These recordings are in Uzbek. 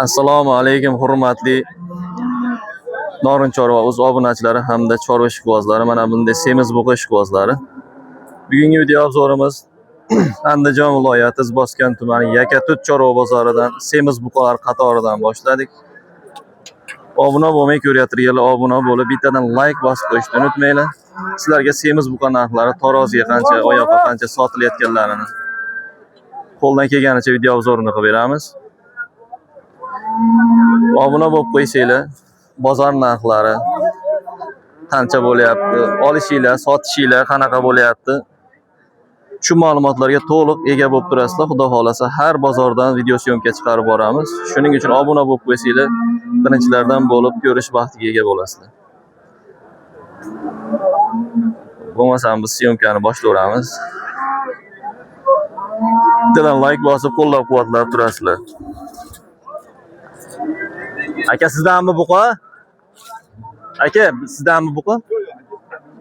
Assalomu alaykum hurmatli Norin Chorva o'z obunachilari hamda chorva ishqibozlari, mana bunday semiz buqa ishqibozlari. Bugungi video obzorimiz Andijon viloyati Izboskan tumani Yakatut chorva bozoridan semiz buqalar qatoridan boshladik. Obuna bo'lmay ko'rayotganlar obuna bo'lib, bittadan like bosib qo'yishni unutmanglar. Sizlarga semiz buqa narxlari, taroziga qancha, oyoqqa qancha sotilayotganlarini qo'ldan kelganicha video obzorini qilib beramiz. Obuna bo'lib qo'ysanglar, bozor narxlari qancha bo'lyapti, olishinglar, sotishinglar qanaqa bo'lyapti, shu ma'lumotlarga to'liq ega bo'lib turasizlar. Xudo xolasa har bozordan video syomka chiqarib boramiz. Shuning uchun obuna bo'lib qo'ysanglar, birinchilardan bo'lib ko'rish baxtiga ega bo'lasizlar. Bo'lmasam biz syomkani boshlayveramiz. Bittadan like bosib qo'llab-quvvatlab turasizlar. Aka, sizdanmi buqa? Aka, sizdanmi buqa?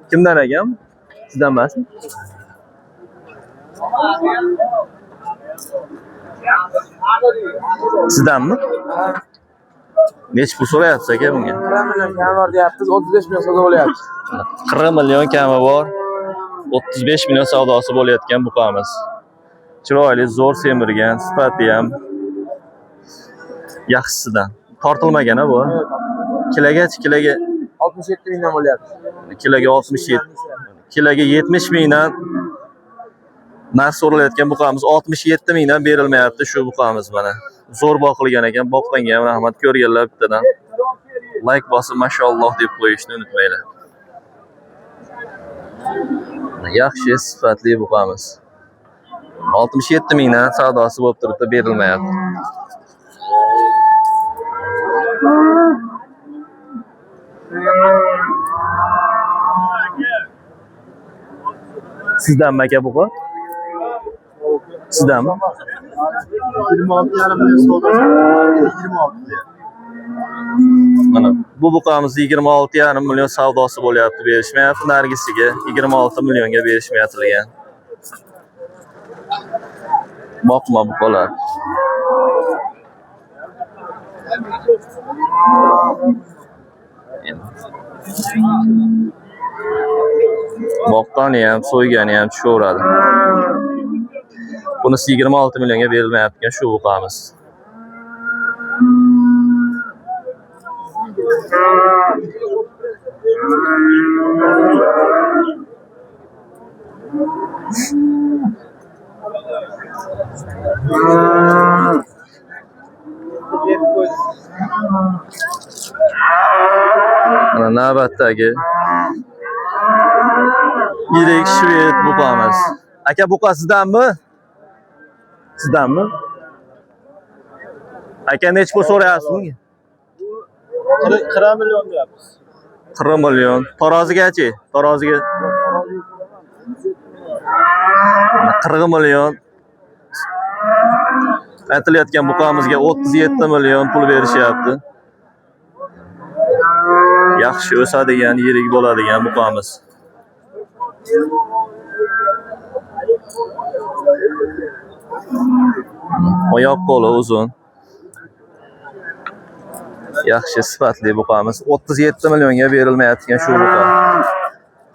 Kimdan akam? Sizdan emasmi? Sizdanmi? Necha pul so'rayapsiz aka bunga? 40 million kami bor deyapmiz, 35 million savdo bo'lyapti. 40 million kami bor. 35 million savdosi bo'layotgan buqamiz. Chiroyli, zo'r semirgan, sifati ham yaxshisidan. Tortilmagan a bu? Kilagachi, kiloga 67 mingdan bo'lyapti. Kiloga 67. Kiloga 70 mingdan narx so'ralayotgan buqamiz 67 mingdan berilmayapti shu buqamiz mana. Zo'r boqilgan ekan, boqqanga ham rahmat. Ko'rganlar bittadan like bosib mashalloh deb qo'yishni unutmanglar. Yaxshi sifatli buqamiz. 67 mingdan savdosi bo'lib turibdi, berilmayapti. Sizdanmi aka buqa? Sizdanmi? 26,5 million savdosi. 26 deya. Mana bu buqamiz 26,5 million savdosi bo'lyapti, berishmayapti. Nargisiga 26 millionga berishmayaptilgan. Boqma buqalar. Boqqani ham, so'ygani ham tushaveradi. Bunisi 26 millionga berilmayapti ekan shu buqamiz. Mana navbatdagi yirik shved buqamiz. Aka, buqa sizdanmi? Sizdanmi? Aka, necha pul so'rayapsiz bunga? 40 million deyapmiz. 40 million. Tarozigachi? Taroziga 40 million. Aytilayotgan buqamizga 37 million pul berishyapti. Yaxshi o'sadigan, yirik bo'ladigan buqamiz. Oyoq qo'li uzun. Yaxshi sifatli buqamiz. 37 millionga berilmayotgan shu buqa.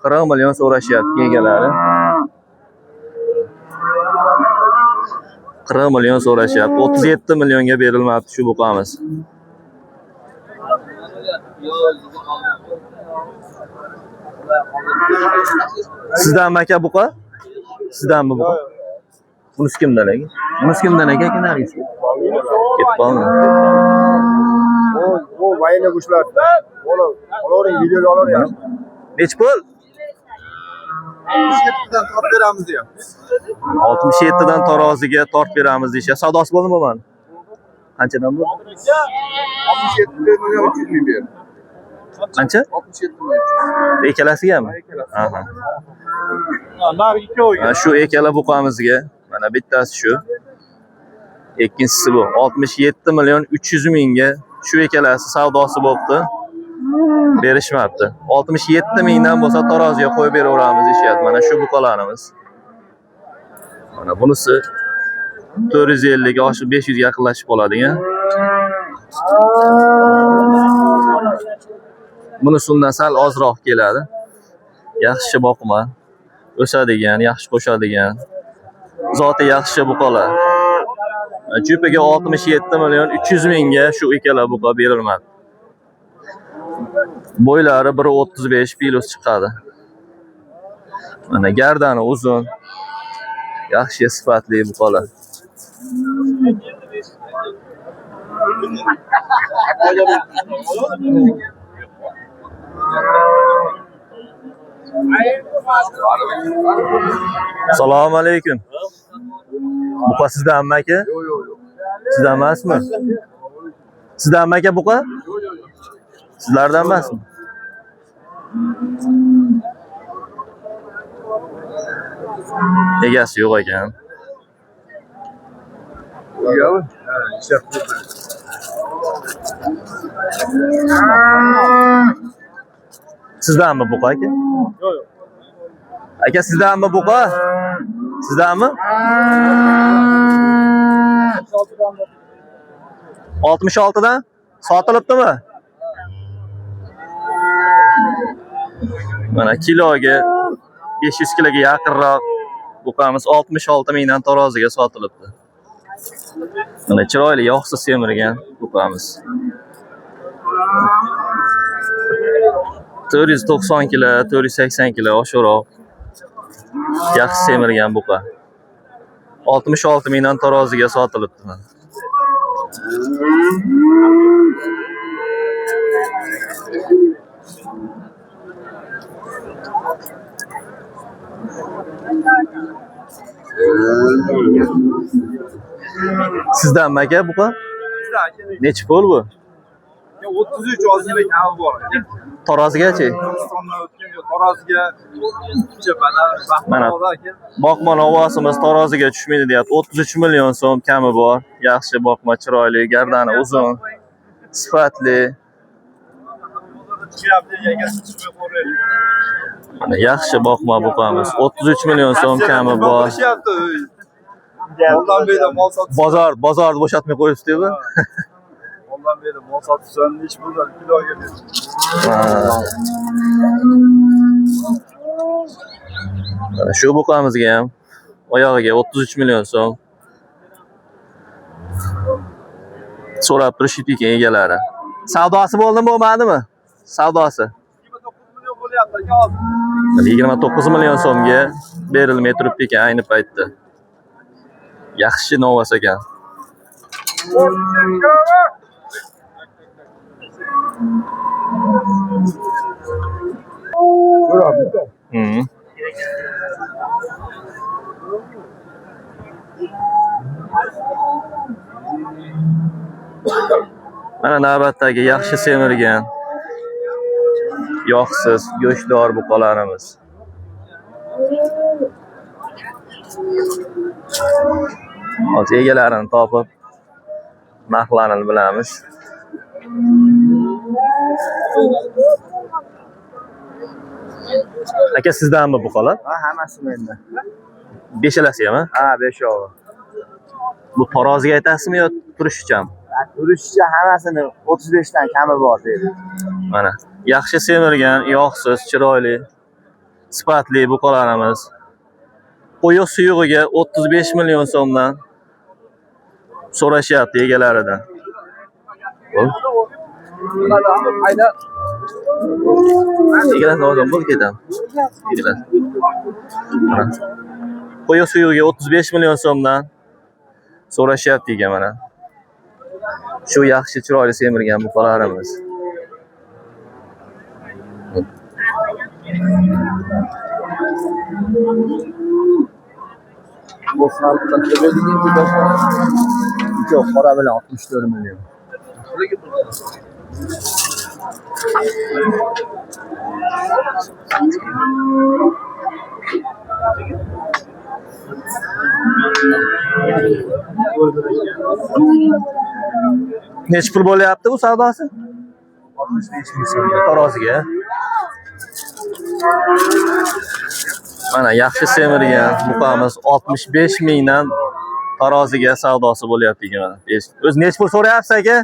40 million so'rashyapti egalari. 40 million so'rashyapti. 37 millionga berilmayapti shu buqamiz. Sizdanmi aka buqa? Sizdanmi buqa? Bunisi kimdan aka? Bunisi kimdan aka aka nargisi? Ketib qoldi. O vayna qushlar. Olavering, videoga olavering. Necha pul? 67 dan tortib beramiz deyapmiz. 67 dan taroziga tortib beramiz deyishyapti. Savdosi bo'ldimi mana? Qanchadan bu? 67 million 300 ming berdi. Qancha? 67 million 300. Ikkalasigami? Aha. Narxi ikkoviga. Mana shu ikkala buqamizga, mana bittasi shu. Ikkinchisi bu. 67 million 300 mingga shu ikkalasi savdosi bo'pti. Berishmabdi. 67 mingdan bo'lsa taroziga qo'yib beraveramiz deyishyapti. Mana shu buqalarimiz. Mana bunisi 450 ga oshib 500 ga yaqinlashib qoladigan. Bunisi undan sal ozroq keladi. Yaxshi boqma, o'sadigan, yaxshi qo'shadigan, zoti yaxshi buqalar. Jupiga 67 million 300 mingga shu ikkala buqa berilmadi. Bo'ylari 1.35 plus chiqadi. Mana gardani uzun, yaxshi sifatli buqalar. Assalomu alaykum. Buqa sizdanmi aka? Yo'q, yo'q, yo'q. Sizdan emasmi? Sizdanmi aka buqa? Sizlardan emasmi? Egasi yo'q ekan. Yo'q. Ha, ishlab turibdi. Sizdanmi buqa aka? Yo'q, yo'q. Aka sizdanmi buqa? Sizdanmi? 66 dan sotilibdimi? Mana kiloga 500 kiloga yaqinroq buqamiz 66 mingdan taroziga sotilibdi. Mana chiroyli yoqsa semirgan buqamiz. 490 kilo, 480 kilo oshiqroq. Yaxshi semirgan buqa. 66 mingdan taroziga sotilibdi mana. Sizdanmi aka buqa? Nechi pul bu? 33 ozgina kami bor. Tarozigachi? Qirg'izistondan o'tgan yo'l taroziga Mana. Boqma novvosimiz taroziga tushmaydi deyapti. 33 million so'm kami bor. Yaxshi boqma, chiroyli, gardani uzun, sifatli. Mana yaxshi boqma buqamiz. 33 million so'm kami bor. Moldan beyda mol sotib, Bozor bo'shatmay qo'yibsiz-ku. moldan beyda mol sotibsan, nechi puldan kiloga deb. Mana shu buqamizga ham oyog'iga 33 million so'm so'rab turishibdi ekan egalari. Savdosi bo'ldimi, bo'lmadimi? Savdosi 29 million bo'lyapti aka hozir. Mana 29 million so'mga berilmay turibdi ekan ayni paytda. Yaxshi novvos ekan. Mana navbatdagi yaxshi semirgan, yog'siz, go'shtdor buqalarimiz. Hozir egalarini topib, narxlarini bilamiz. Aka sizdanmi buqalar? Ha, hammasi menda. Beshalasi ham, ha? Ha, beshovi. Bu taroziga aytasizmi yo turishichami? Turishicha hammasini 35 dan kami bor deydi. Mana yaxshi semirgan, yog'siz, chiroyli, sifatli buqalarimiz. Qo'yiq suyug'iga 35 million so'mdan so'rashyapti egalaridan. Egalari o'zim bo'lib ketadi. Egalari. Mana. Qo'yiq suyug'iga 35 million so'mdan so'rashyapti ekan mana. Shu yaxshi chiroyli semirgan buqalarimiz. Yo'q, qora bilan 64 million. Nechi pul bo'lyapti bu savdosi? 65 ming so'm. Taroziga. Mana yaxshi semirgan buqamiz 65 mingdan taroziga savdosi bo'lyapti ekan mana. O'zi nechi pul so'rayapsiz aka?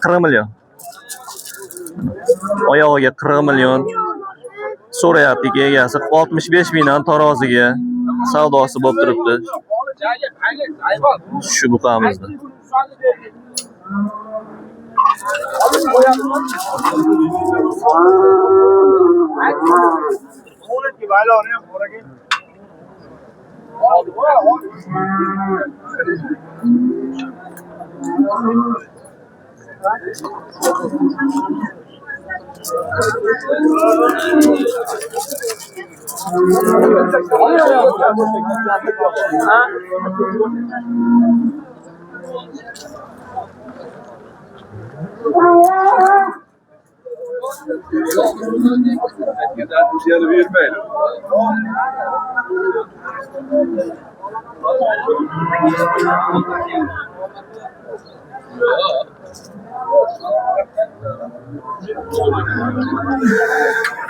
40 million. Oyog'iga 40 million so'rayapti egasi. 65 mingdan taroziga savdosi bo'lib turibdi. Shu buqamizni.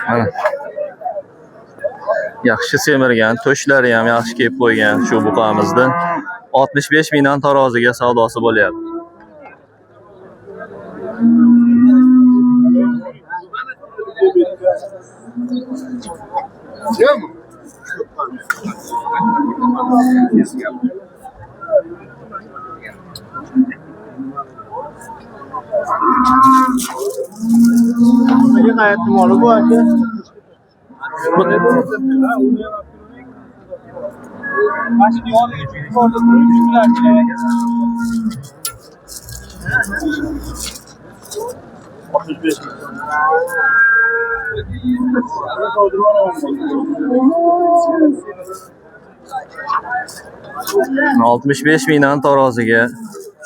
Mana. Yaxshi semirgan, to'shlari ham yaxshi kelib qo'ygan shu buqamizni 65 mingdan taroziga savdosi bo'lyapti. Bu 65 mingdan taroziga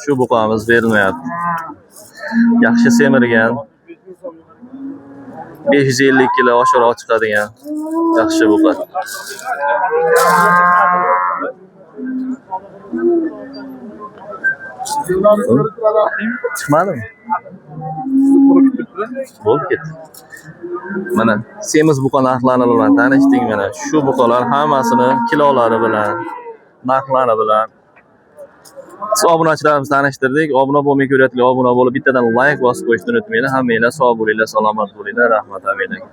shu buqamiz berilmayapti. Yaxshi semirgan, 550 kilo oshiroq chiqadigan yaxshi buqa. Chiqmadimi? Bo'ldi ketdi. Mana semiz buqa narxlari bilan tanishdik mana. Shu buqalar hammasini kilolari bilan, narxlari bilan siz obunachilarimizni tanishtirdik. Obuna bo'lmay ko'rayotganlar obuna bo'lib, bittadan like bosib qo'yishni unutmanglar. Hammanglar sog' bo'linglar, salomat bo'linglar. Rahmat hammanglarga.